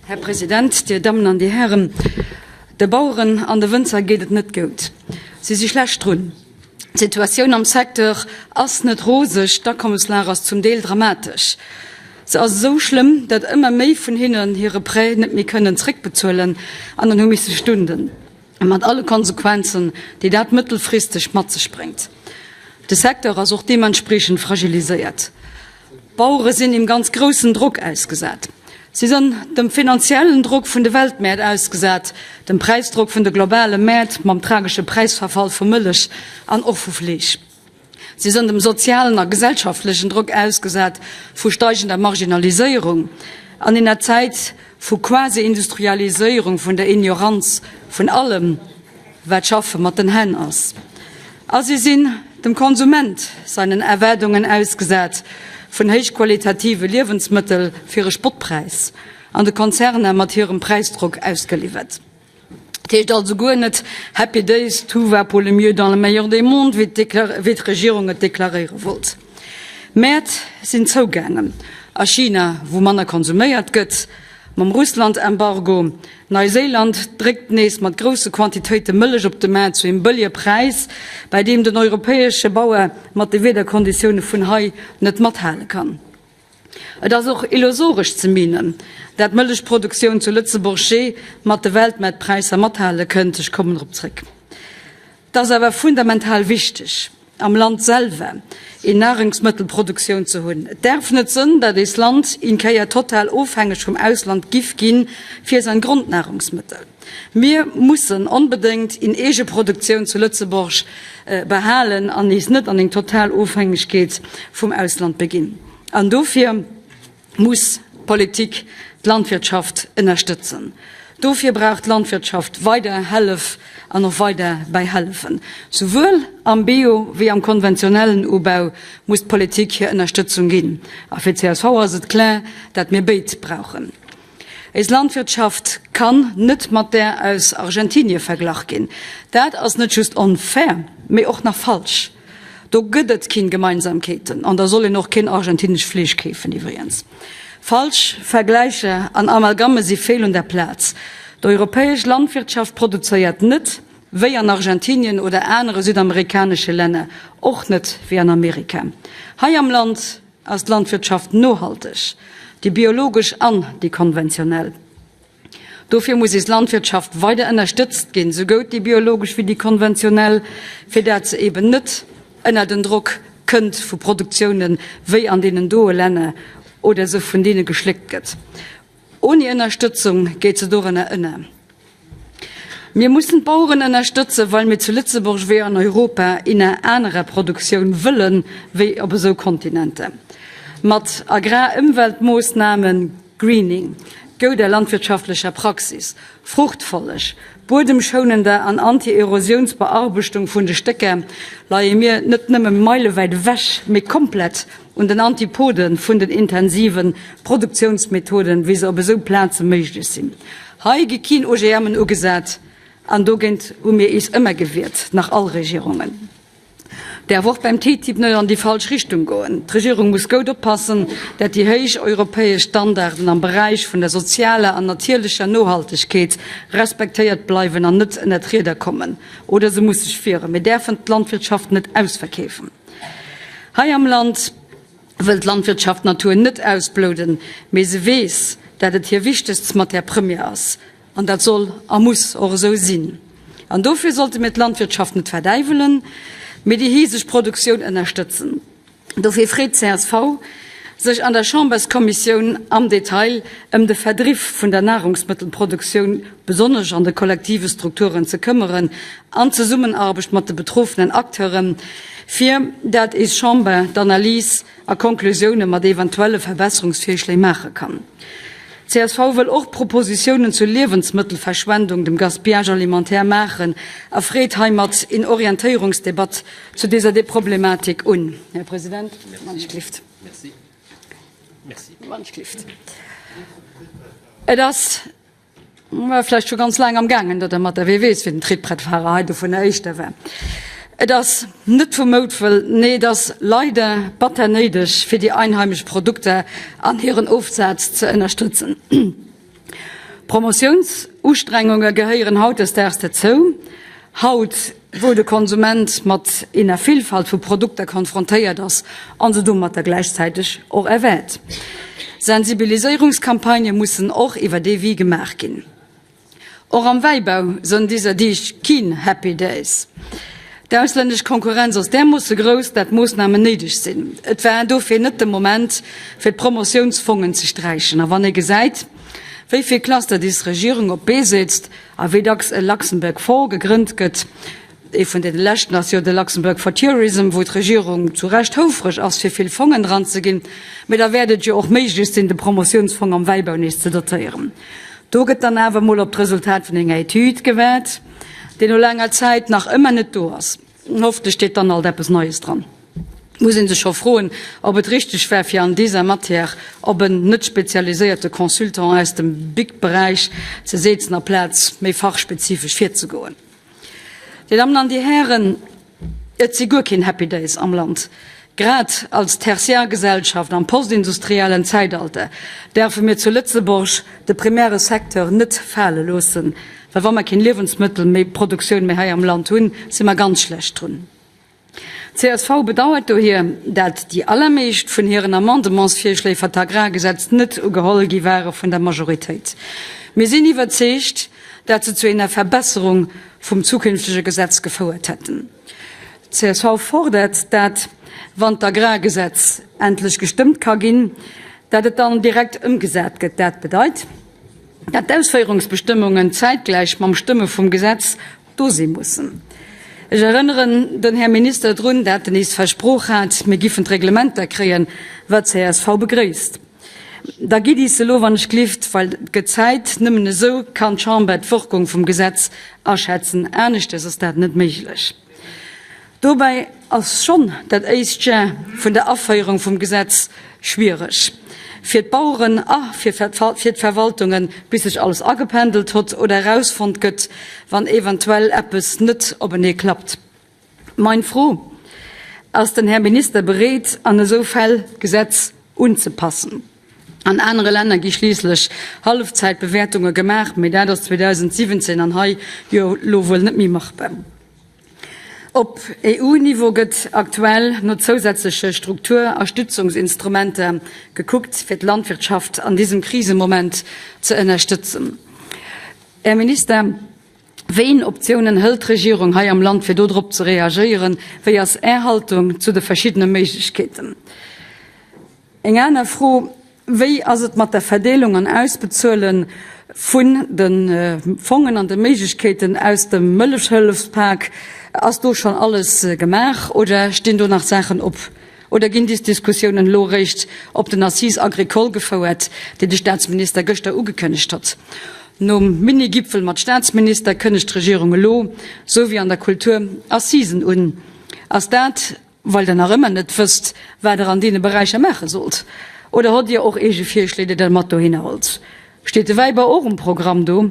Här President, Dir Dammen an Dir Hären, de Baueren an de Wënzer geet et net goud. Si si schlecht drun. D'Situatioun am Secteur ass net roseg, d'Akommeslag ass zum Deel dramatesch. Se ass esou schlëmm, datt ëmmer méi vun hinnen hire Prêt net méi kënnen zréckbezuelen an en hu misse stunden, mat alle Konsequenzen, déi dat mëttelfristeg mat sech bréngt. De Secteur ass och deementspreechend fragiliséiert. D'Bauere sinn em ganz groussen Drock ausgesat. Si sënn dem finanziellen Drock vun de Weltmäert ausgesat, dem Präisdrock vun de globale Mäert mam tragesche Präisverfall vu Mëllech an och vu Fleesch. Si sënn dem sozialen a gesellschaftlechen Drock ausgesat vu steigender Marginaliséierung an ener Zäit vu Quasi-Industrialiséierung, vun der Ignoranz vun allem, wat Schaffe mat den Hänn ass. A si sinn dem Konsument seinen Erwaardungen ausgesat vun héichqualitative Liewensmëttel fir e Spottpräis an de Konzerner mat hirem Präisdrock ausgeliwwert. Et heescht also guer net Happy Days, tout va pour le mieux dans le meilleur des mondes, wéi d'Regierung et deklaréiere wollt. D'Mäert sinn zougaangen a China, wou manner konsuméiert gëtt, mam Russland-Embargo. Neiséiland dréckt nees mat grousse Quantitéite Mëllech op de Maart zu engem bëllege Präis, bäi deem den europäesche Bauer mat de Wiederkonditioune vun hei net mathale kann. Et ass och illusoresch ze meenen, dat d'Mëllechproduktioun zu Lëtzebuerg jee mat de Weltmaartpräisser mathale kënnt. Ech kommen drop zréck. Et ass awer fundamental wichteg, am Land selwer een Nahrungsmëttelproduktioun ze hunn. Et därf net sënn, dat ees Land een Kéier total ofhängeg vum Ausland giff ginn fir sein Grondnahrungsmëttel. Mir mussen onbedéngt een eege Produktioun zu Lëtzeborg behalen an ees net an eng total Ofhängegkeet vum Ausland beginn. An dofir muss d'Politik d'Landwirtschaft ënnerstëtzen. Dofir brauch d'Landwirtschaft weider Hellef an och weider Bäihellefen. Souwuel am Bio wéi am konventionellen Ubau muss d'Politik hir Ënnerstëtzung ginn. A fir csv ass et klar, dat mir béid brauchen. Eis Landwirtschaft kann net mat där aus Argentinie verglach ginn. Dat ass net just onfair, mee och nach falsch. Do gëtt et keen Gemeinsamkeeten an da soll een och keen argentinesch Fleesch keefen iwwregens. Falsch Vergläicher an Amalgamme si fehl un der Plaz. D'europäesch Landwirtschaft produzéiert net wéi an Argentinien oder anere südamerikanesche Länner, och net wéi an Amerika. Hei am Land ass d'Landwirtschaft nohalteg, déi biologesch an déi konventionell. Dofir muss is Landwirtschaft weider ënnerstëtzt ginn, sougout déi biologesch wéi déi konventionell, fir dat se eben net ënner den Drock kënnt vu Produktiounen wéi an deenen doe Länner oder se vun deene geschléckt gëtt. Oni Ënnerstëtzung geet se dorënner ënner. Mir mussen d'Baueren ënnerstëtzen, well mir zu Lëtzebuerg wéi an Europa iner anerer Produktioun wëllen wéi op esou Kontinenter. Mat Agrarëmweltmoossnamen, Greening, gouder landwirtschaftlecher Praxis, Fruchtfolleg, buedemschounender an Anti-Erosiounsbearbechtung vun de Stécker leie mir net nëmme meilewäit ewech, mee komplett un den Antipode vun den intensive Produktiounsmethoden, wéi se op esou Plaze méiglech sinn. Hei gi keen OGMen ugesat an dogéint hu mir iis ëmmer gewiert, nach all Regierungen. Däerf och beim TTIP net an déi falsch Richtung goen. D'Regierung muss goud oppassen, dat déi héich europäesch Standarden am Beräich vun der sozialer an natierlecher Nohaltegkeet respektéiert bleiwen an net ënner d'Rieder kommen. Oder se muss sech wieren. Mir däerfen d'Landwirtschaft net ausverkeefen. Hei am Land wëll d'Landwirtschaft d'Natur net ausblouden, mee se weess, dat et hir wichtegst Matière première ass. An dat soll a muss och esou sinn. An dofir sollte mir d'Landwirtschaft net verdäiwelen, mee déi hiseg Produktioun ënnerstëtzen. Dofir freet csv sech an der Chamberskommissioun am Detail ëm de Verdriff vun der Nahrungsmëttelproduktioun, besonnesch an de kollektive Strukturen, ze këmmeren, an Zesummenarbecht mat de betroffenen Acteuren, fir dat is Chamber d'Analys a Konklusioune mat eventuelle Verbesserungsvirschléi maache kann. Csv wëll och Propositiounen zur Liewensmëttelverschwendung, dem Gaspillage alimentaire, maachen a freet heimat een Orientéierungsdebatt zu deser Problematik un. Här President, wann ech glift. Wann ech glift. Et ass. War vläicht scho ganz laang am gaangen do dermatter, wee weess, wien den Trittbrettfahrer hei dovunner éischter war. Et ass net vu Moutwëll, nee et ass leider batter néideg fir déi einheimesch Produkter an hiren Ofsaz ze ënnerstëtzen. Promotiounsusstrengunge gehéieren hautdesdaags derzou. Haut, wou de Konsument mat eener Villfalt vu Produkter konfrontéiert ass an se domatter gläichzäiteg och erwaart. Sensibiliséierungscampagnë mussen och iwwer dee Wee gemaach ginn. Och am Wäibau sënn diser Deeg keen Happy Days. D'auslännesch Konkurrenz ass därmoosse grouss, dat Moossnamen néideg sinn. Et war dofir net de Moment, fir d'Promotiounsfongen ze sträichen. A wann ee gesäit, wéi vill Cluster dis Regierung op d'Bee setzt a wéi dacks e Luxembourg for gegrënnt gëtt, Ee vun deene leschten ass jo de Luxembourg for Tourism, wou d'Regierung zu Recht houfreg ass, fir vill Fongen dran ze ginn. Mee da wäert et jo och méiglech sinn, de Promotiounsfong am Wäibau nees ze dotéieren. Do gëtt dann awer emol op d'Resultat vun enger Etüd gewaart, déi no laanger Zäit nach ëmmer net do ass. Hoffentlech steet dann alt eppes Neies dran. Muss ee sech scho froen, ob et richteg war, fir an deser Matière op en net spezialiséierte Consultant aus dem Big-Beräich ze seetzen, aplaz méi fachspezifesch virzegoen. Dir Dammen an Dir Hären, et si guer keen Happy Days am Land. Grad als Tertiärgesellschaft am postindustriellen Zäitalter däerfe mir zu Lëtzeborg de primäre Secteur net fale loossen, well wa mer keen Liewensmëttel méi Produktioun méi hei am Land hunn, si mer ganz schlecht drun. Csv bedauert dohier, dat déi allermeescht vun hiren Amendementsvirschléi fir d'Agrargesetz net ugeholl gi ware vun der Majoritéit. Mir sinn iwwerzeegt, dat se zu ener Verbesserung vum zukünftege Gesetz gefouert hätten. Csv fordert, dat, wann d'Agrargesetz endlech gestëmmt ka ginn, dat et dann direkt ëmgesat gëtt. Dat bedeit, dat d'Ausféierungsbestëmmungen zäitgläich mam Stëmme vum Gesetz do si mussen. Ech erënneren den Här Minister drun, dat en is versprooch hat, mir giffen d'Reglementer kréien, wat csv begréisst. Da gitt is elo, wann ech glift, well et gëtt Zäit. Nëmmen esou kann d'Chamber d'Wirkung vum Gesetz aschätzen. Aneschtes ass dat net méiglech. Dobäi ass schonn dat éischt Jar vun der Aféierung vum Gesetz schwiereg fir d'Baueren a fir d'Verwaltungen, bis sech alles agependelt hott oder erausfonnt gëtt, wann eventuell eppes net openee klappt. Mein Fro, Ass den Här Minister bereet, an esou Fäll d'Gesetz unzepassen? An anere Länner gi schliisslech Hallefzäitbewäertunge gemaach, mee dat ass 2017 an hei jo lo wuel net méi machbar. Op EU-Niveau gëtt aktuell no zousätzleche Struktur a Stützungsinstrumenter gekuckt, fir d'Landwirtschaft an diesem Krisemoment ze ënnerstëtzen. Här Minister, wéi een Optiounen hëlt d'Regierung hei am Land, fir do drop ze reagéieren? Wéi ass Är Haltung zu de verschiddene Méiglechkeeten? Eng aner Fro, Wéi ass et mat der Verdeelung an Ausbezuele vun de Fongen an de Méiglechkeeten aus dem Mëllechhëllefspak? Ass do schonn alles gemaach oder stinn do nach Saachen op? Oder ginn dis Diskussiounen elo eréischt op den Assises agricoles gefouert, déi de Staatsminister gëschter ugekënnegt hott? Nom Mini-Gipfel mat Staatsminister kënnegt d'Regierung elo, sou wéi an der Kultur, Assisen un. Ass dat Well der nach ëmmer net wësst, wat der an deene Beräicher maache sollt? Oder hott Dir och eege Virschléi, déi Der mat dohinner hollt? Steet de Wäibau och um Programm do?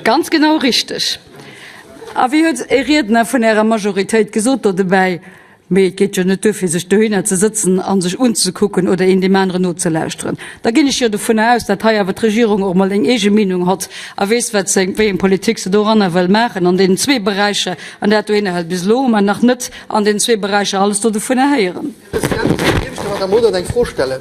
Ganz genau richteg. A wéi huet e Riedner vun Ärer Majoritéit gesot do dobäi, Mee et geet jo net duer, fir sech dohinner ze sëtzen a sech unzekucken oder een deem aneren nozelauschteren. Da ginn ech jo dovunner aus, datt hei awer d'Regierung och emol eng eege Meenung hott a weess, wat se, wéi eng Politik se doranner wëll maachen an deenen zwee Beräicher an dat dohinner hält. Bis elo hu mer nach net an deenen zwee Beräicher alles do dovunner héieren. Här President, dierf ech der Madame Modert eng Fro stellen?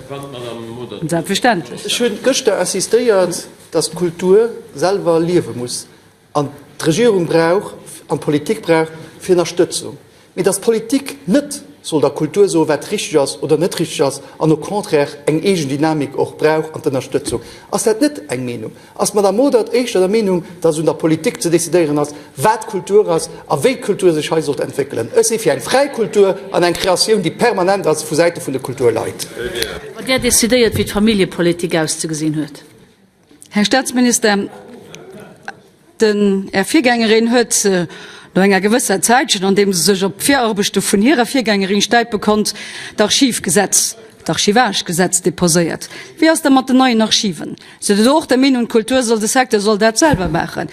Selbstverständlech. Ech hunn gëschter insistéiert, datt d'Kultur selwer liewe muss. An d'Regierung brauch an d'Politik brauch fir Ënnerstëtzung. Mee datt d'Politik net soll der Kultur soen, wat richteg ass oder net richteg ass, an au contraire eng eegen Dynamik och brauch an d'Ënnerstëtzung. Ass dat net eng Meenung? Ass d'Madame Modert éischter der Meenung, datt et un der Politik ze decidéieren ass, wat Kultur ass a wéi d'Kultur sech hei sollt entwéckelen? Ech si fir eng fräi Kultur an eng Kreatioun, déi permanent ass vu Säite vun de Kulturleit. Wa Där decidéiert, wéi d'Familljepolitik auszegesinn huet. Här Staatsminister, den Är Virgängerin huet no enger gewësser Zäitchen, an deem se sech op d'Virarbechte vun hirer Virgängerin stäipe konnt, d'Archivgesetz, d'Archivagegesetz deposéiert. Wéi ass da mat den neien Archiven? Sidd Der do och der Meenung, d'Kultur soll, de Secteur soll dat selwer maachen?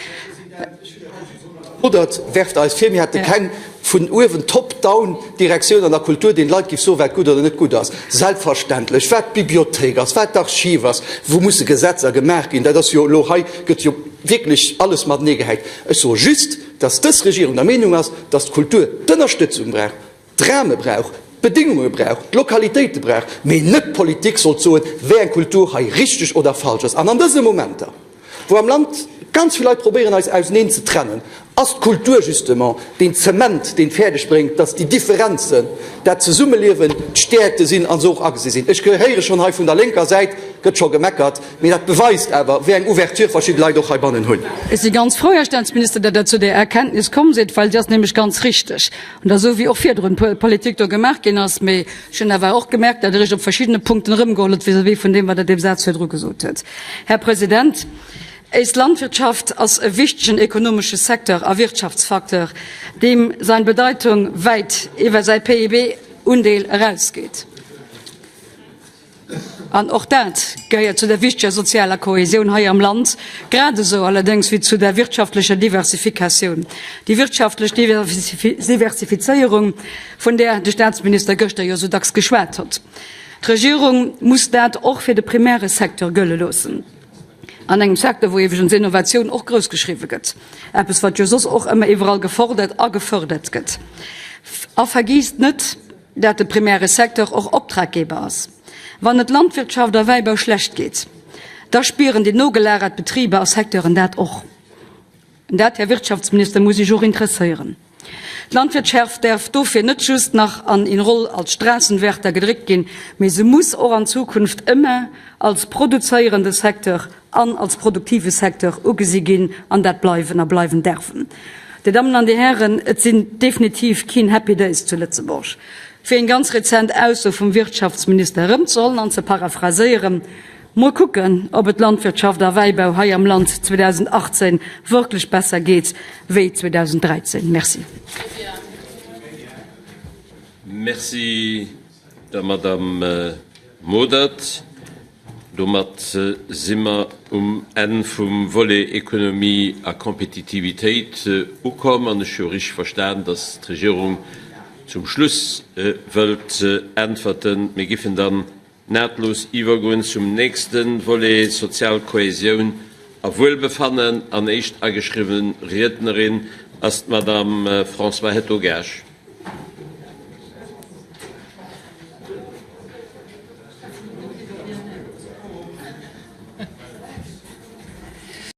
Oder werft eis vir, mir hätte keng. Vun uewen, top-down Direktioun an der Kultur, deen d'Leit giff soen, wat gutt oder net gutt ass. Selbstverständlech, wat d'Bibliothéik ass, wat d'Archiv ass, wou musse Gesetzer gemaach ginn, dat ass jo elo hei, gëtt jo wierklech alles matenee gehäit. Ech soe just, dass dës Regierung der Meenung ass, dass d'Kultur d'Ënnerstëtzung brauch, d'Rame brauch, d'Bedéngunge brauch, d'Lokalitéite brauch, mee net d'Politik sollt soen, wéi eng Kultur hei richteg oder falsch ass. An an dëse Momenter, wou am Land ganz vill Leit probéieren, eis auseneen ze trennen, ass d'Kultur justement deen Zement, deen fäerdeg bréngt, dass déi Differenzen, dat Zesummeliewen, d'Stäerkte sinn a se och agesi sinn. Ech héiere schonn hei vun der lénker Säit gëtt scho gemeckert, mee dat beweist awer, wéi eng Ouverture verschidde Leit och heibannen hunn. Ech si ganz frou, Här Staatsminister, datt Der zu där Erkenntnis komm sidd, well se ass nämlech ganz richteg. An da sou wéi och virdrun Politik do gemaach ginn ass. Mee ech hunn awer och gemerkt, datt Der Iech op verschiddene Punkten erëmgeholl hutt vis-à-vis vun deem, wat Der deem Saz virdru gesot huet. Här President, éis Landwirtschaft ass e wichtegen ekonomesche Secteur a Wirtschaftsfacteur, deem sein Bedeitung wäit iwwer säi PIB-Undeel erausgeet. An och dat gehéiert zu der wichteger sozialer Kohesioun hei am Land, gradesou allerdéngs wéi zu der wirtschaftlecher Diversifikatioun. Déi wirtschaftlech Diversifizéierung, vun där de Statsminister gëschter jo esou dacks geschwat hott. D'Regierung muss dat och fir de primäre Secteur gëlle loossen, an engem Secteur, wou iwwregens Innovatioun och groussgeschriwwe gëtt, eppes wat jo soss och ëmmer iwwerall gefordert a gefördert gëtt. A vergiisst net, dat de primäre Secteur och Optraggeber ass. Wann et Landwirtschaft a Wäibau schlecht geet, da spieren déi nogelagert Betriber a Secteuren dat och. An dat, Här Wirtschaftsminister, muss Iech och interesséieren. D'Landwirtschärft däerf dofir net just nach an een Roll als Straßenwärter gedréckt ginn, mee se muss och an Zukunft ëmmer als produzéierende Secteur an als produktive Secteur ugesi ginn an dat bleiwen a bleiwen därfen. Dir Dammen an Dir Hären, et sinn definitiv keen Happy Days zu Lëtzebuerg. Fir eng ganz rezent Ausso vum Wirtschaftsminister erëmzehollen an ze paraphraséieren, Mol kucken, ob et Landwirtschaft a Wäibau hei am Land 2018 wërklech besser geet wéi 2013. Merci. Merci der Madame Modert. Domat si mer um Enn vum Volet Économie a Kompetitivitéit ukomm. An ech hu richteg verstan, dass d'Regierung zum Schluss wëllt äntwerten. Mir giffen dann nahtlos iwwergoen zum nächste Volet, sozial Kohäsioun a Wuelbefannen. An éischt ageschriwwen Riednerin ass d'Madame François Hetto-Gaasch.